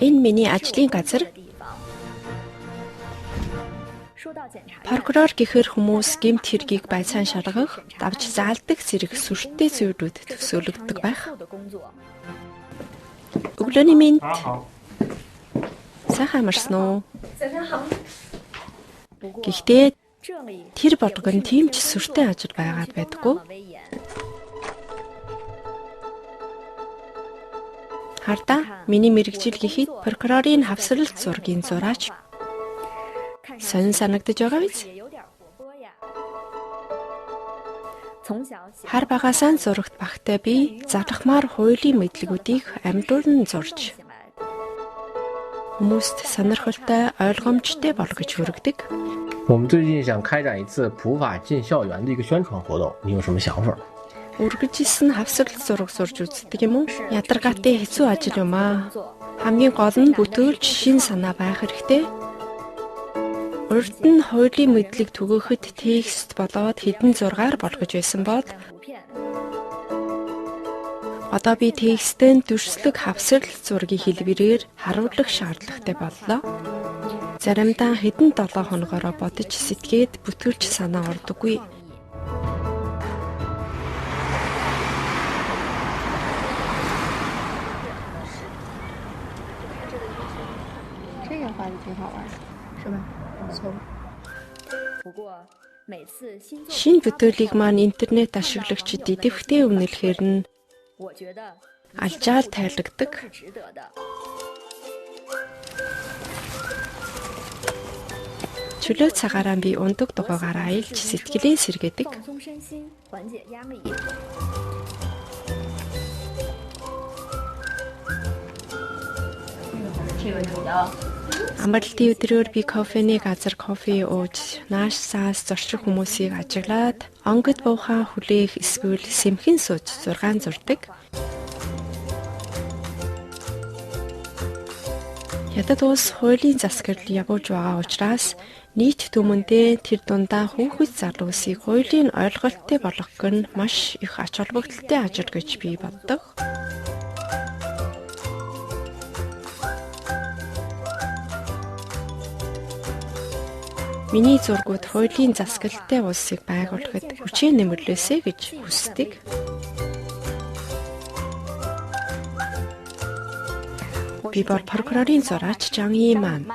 Энэ миний ажлын газар. Прокурор гэхэр хүмүүс гэмт хэргийг байцаан шалгах, давж заалдаг зэрэг сүртэй зүйлүүд төсөөлөгддөг байх. Өглөөний мэнд. Сайхан амарсан уу? Гэхдээ тэр болгон тийм ч сүртэй ажил байгаад байдаггүй. Хардаа миний мэргэжил гэхэд прокурорын хавсралт зургийн зураач сонин санагдаж байгаа биз? Хар багасаа зурагт багтай би залхмаар хуулийн мэдлэгүүдийг амьдуурн зурж хүмүүст сонирхолтой, ойлгомжтой болгож хүргэдэг. 我们最近想开展一次普法进校园的一个宣传活动，你有什么想法？ Үргэлжилсэн хавсрал зураг зурж үздэг юм уу? Ядаргаатай хэцүү ажил юм аа. Хамгийн гол нь бүтээлч шин санаа байх хэрэгтэй. Урд нь хуулийн мэдлэг түгээхэд текст болоод хэдэн зургаар болгож байсан бол одоо би текстэн дүрслэг хавсрал зургийн хэлбэрээр харуулах шаардлагатай боллоо. Заримдаа хэдэн 7 хоногороо бодож сэтгээд бүтээлч санаа ордоггүй. Шинэ бүтээлийг маань интернет ашиглагчид идэвхтэй өмнөлөхээр нь алжаал тайлагддаг. Чөлөө цагаараа би ундаг дугуйгаараа аялж сэтгэлээ сэргээдэг. Амралтын өдрөөр би кофений газар кофе ууж, нааш саас зорчих хүмүүсийг ажиглаад, онгод буухаа хүлээх эсвэл сэмхэн сууж зургаан зурдаг. Хятад улс хуулийн засаглал явуулж байгаа учраас нийт түмэндээ тэр дундаа хүүхэд залуусыг хуулийн ойлголттой болгох нь маш их ач холбогдолтой ажил гэж би боддог. Миний зургууд хуулийн засаглалтай улсыг байгуулахад хүчээ нэмэрлээсэй гэж хүсдэг. Би бол прокурорын зураач Жан Иман.